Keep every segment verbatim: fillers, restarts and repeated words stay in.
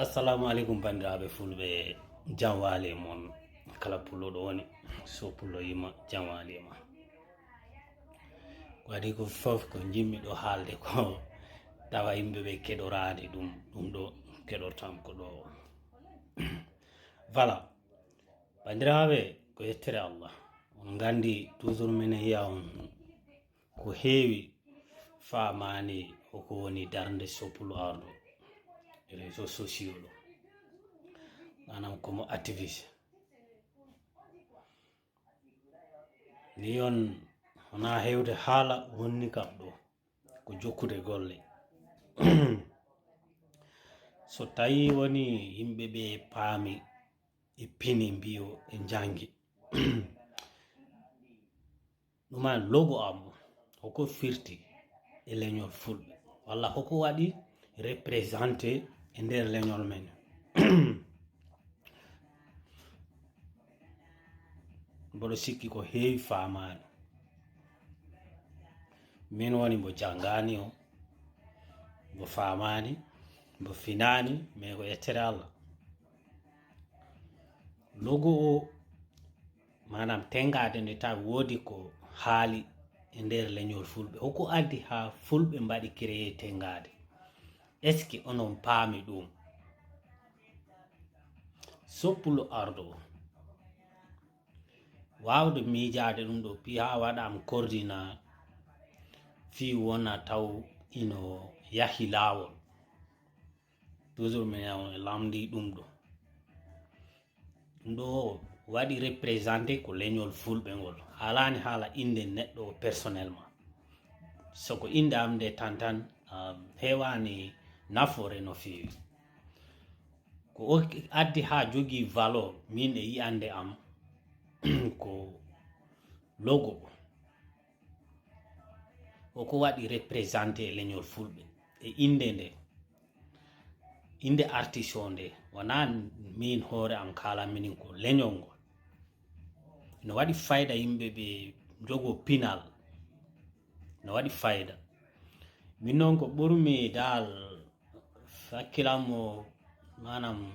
Assalamu aleykum, banndiraaɓe fulɓe, jam waali e mon. Kala pullo ɗo woni, so pullo yima, jam waali e ma. Ko waɗi ko fof ko njimmi ɗo haalde ko, tawa yimɓe ɓe keɗoraani ɗum, ɗum ɗo keɗortam ko ɗo. Voilà, banndiraaɓe, ko yettere Allah. On nganndi toujours minen yiya on ko heewi faamaani ko woni darnde Soppulo Ardo, réseaux sociaux ɗo, maanaam ko mo activiste. Ni on wonaa heewde haala wonni kam ɗo, ko jokkude golle. So tawi woni yimɓe ɓe paami, e pini, mbiyo e njanngi. Ɗuma logo am, hoko firti e leñol fulɓe, walla hoko waɗi représenté e nder leñol men? Mboɗo sikki ko heewi faamaani. Min woni mbo janngaani o, mbo faamaani, mbo finaani, mais ko yettere Allah. Logo o, maanaam tenngaade nde, tawi woodi ko haali e nder leñol fulɓe. Hoko addi haa fulɓe mbaɗi créé tenngaade? Est-ce que onon paami ɗum? Soppulo Ardo o, waawde miijaade ɗum ɗo, piya waɗa am coordina, fii wona taw ino yahi laawol. Toujours mi lamndi ɗum ɗo. Ɗum ɗo waɗi représenté ko leñol fulɓe ngol. Haalaani haala innde neɗɗo o personnellement. So ko innde am nde tan tan, um, heewaani nafoore no feewi. Ko o addi haa jogii valeur, min e yiyannde am, ko logo o. Hoko waɗi représenté leñol fulɓe e innde nde. Innde artiste o nde, wonaa min hoore am kaalan minin, ko leñol ngol. No waɗi fayda yimɓe ɓe jogo pinal. No waɗi fayda. Min noon ko ɓurmi daal, hakkilan mo, maanaam,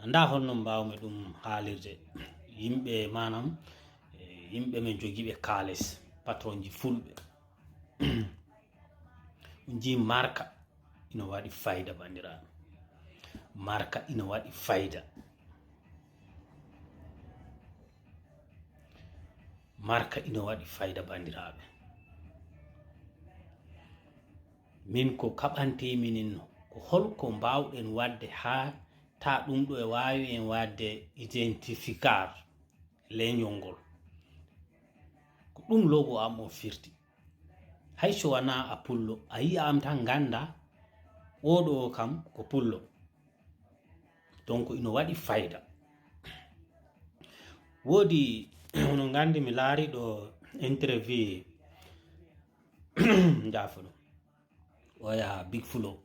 annda honno mbaawmi ɗum haalirde. Yimɓe, maanaam, eh, yimɓe men jogiiɓe kaalis, patronji fulɓe. On njii marka ina waɗi fayda, banndiraaɓe. Marka ina waɗi fayda. Marka ina waɗi fayda, banndiraaɓe. Min ko kaɓantee minin, ko holko mbaawɗen waɗde haa ta ɗum ɗo e waawi en waɗde identificar leñol ngol. Ko ɗum logo am o firti. Hay so wonaa a pullo, a yiya am tan ngannda, oɗo o kam ko pullo. Donc ino waɗi fayda. Woodi, onon nganndi mi laari ɗo interview, njaafo ɗum. Oya Big Flo.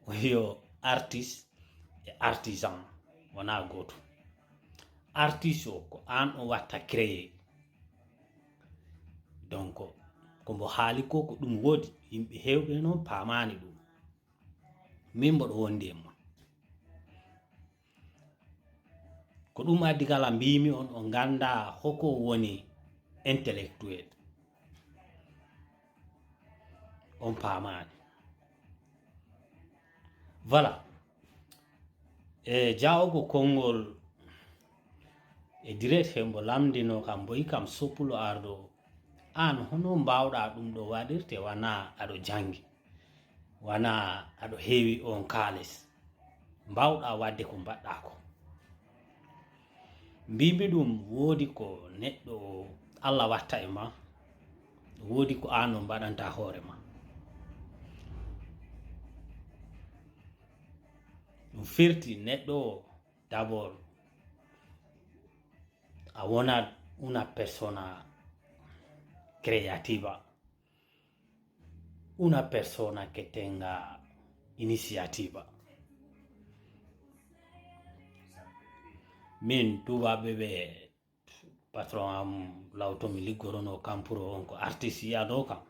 Oyo artiste e artisan wonaa gooto. Artiste o ko aan o watta créé. Donc, ko mbo haali ko, ko ɗum woodi. Yimɓe heewɓe noon paamaani ɗum. Min mboɗo wondi e mon. Ko ɗum addi kala mbiimi on, on ngannda hoko woni intellectuel. On paamaani. Voilà. E jaawgo konngol e direct he mbo lamndino kam, mbo yi kam Soppulo Ardo, aan hono mbaawɗaa ɗum ɗo waɗirte, wanaa aɗo janngi, wanaa aɗo heewi on kaalis, mbaawɗaa waɗde ko mbaɗɗaa ko? Mbiimi ɗum, woodi ko neɗɗo o Allah watta e ma, woodi ko aan o mbaɗanta hoore ma. Ɗum firti neɗɗo o, d'abord, a wonat una persona creativa, una persona che tenga iniziativa. Min tubaɓe ɓe, patron am law to mi liggorono kam pour on ko artiste yiyano kam.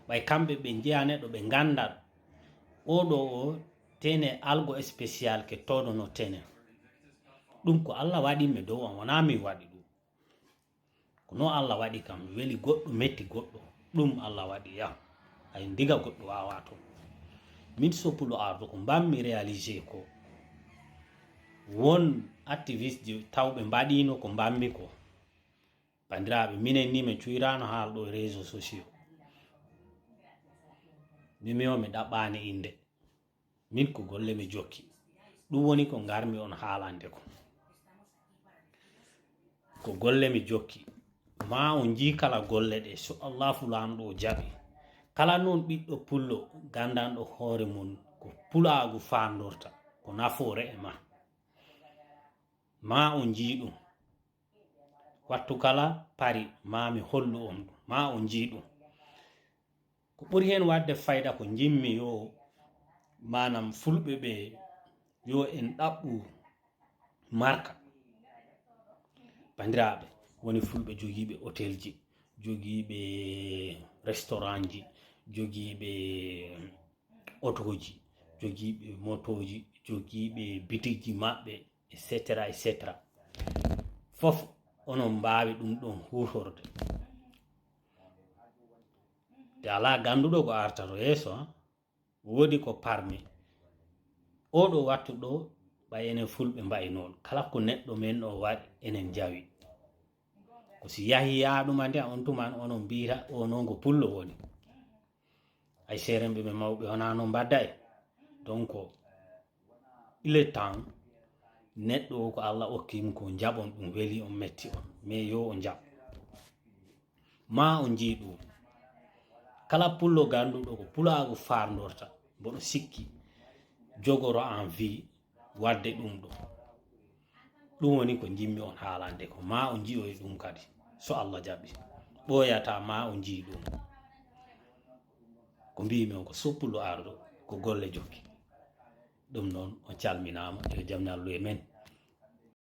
Ɓay kamɓe ɓe njeya neɗɗo ɓe nganndat oɗo o Tene algo spécial ke toɗono tene. Ɗum ko Allah waɗi mi dow am, wonaa min waɗi ɗum. Ko no Allah waɗi kam, weli goɗɗo, metti goɗɗo. Ɗum Allah waɗi yam. Ay ndiga goɗɗo waawaa toon. Min Sopulo Ardo ko mbammi réalisé ko. Won activiste ji tawɓe mbaɗiino ko mbammi ko. Banndiraaɓe, minen ni min cuuyraano haala ɗo e réseaux sociaux. Min mi o mi ɗaɓɓaani innde. Min ko golle mi jokki. Ɗum woni ko ngarmi on haalande ko. Ko golle mi jokki. Ma on njii kala golle ɗe, so Allah fulaanɗo o jaɓi. Kala noon ɓiɗɗo pullo ganndanɗo hoore mum ko pulaagu faandorta, ko nafoore e ma. Ma on njii ɗum. Wattu kala pari, ma mi hollu on ɗum. Ma on njii ɗum. Ko ɓuri heen waɗde fayda ko njimmi yo, maanaam, fulɓe ɓe, yo en ɗaɓɓu marka. Banndiraaɓe, woni fulɓe jogiiɓe hôtel ji, jogiiɓe restaurant ji, jogiiɓe otooji, jogiiɓe motooji, jogiiɓe bitigji maɓɓe, et cetera, et cetera. Fof onon mbaawi ɗum ɗon huutorde. Te alaa gannduɗo ko arta to yeeso, han. Woodi ko parmi. Oɗo wattu ɗo, ɓay enen fulɓe mbayi noon. Kala ko neɗɗo men o waɗi, enen njawi. Ko si yahi yaa ɗum andi, on tuman onon mbiyta, o noon ko pullo woni. Ay seerenɓe ɓe mawɓe, wonaa noon mbadda e. Donc, il est temps, neɗɗo o ko Allah okki mo ko njaɓon ɗum weli on metti on. Mais yo o njaɓ. Ma o njii ɗum. Kala pullo gannduɗo ko pulaagu faandorta, mboɗo sikki jogoro en vie waɗde ɗum ɗo. Ɗum woni ko njimmi on haalande ko. Ma o njiyoy ɗum kadi, so Allah jaɓi. Ɓooyata ma o njii ɗum. Ko mbiymi on ko Sopulo Ardo, ko golle jokki. Ɗum noon, on calminaama, yo jam ñallu e men.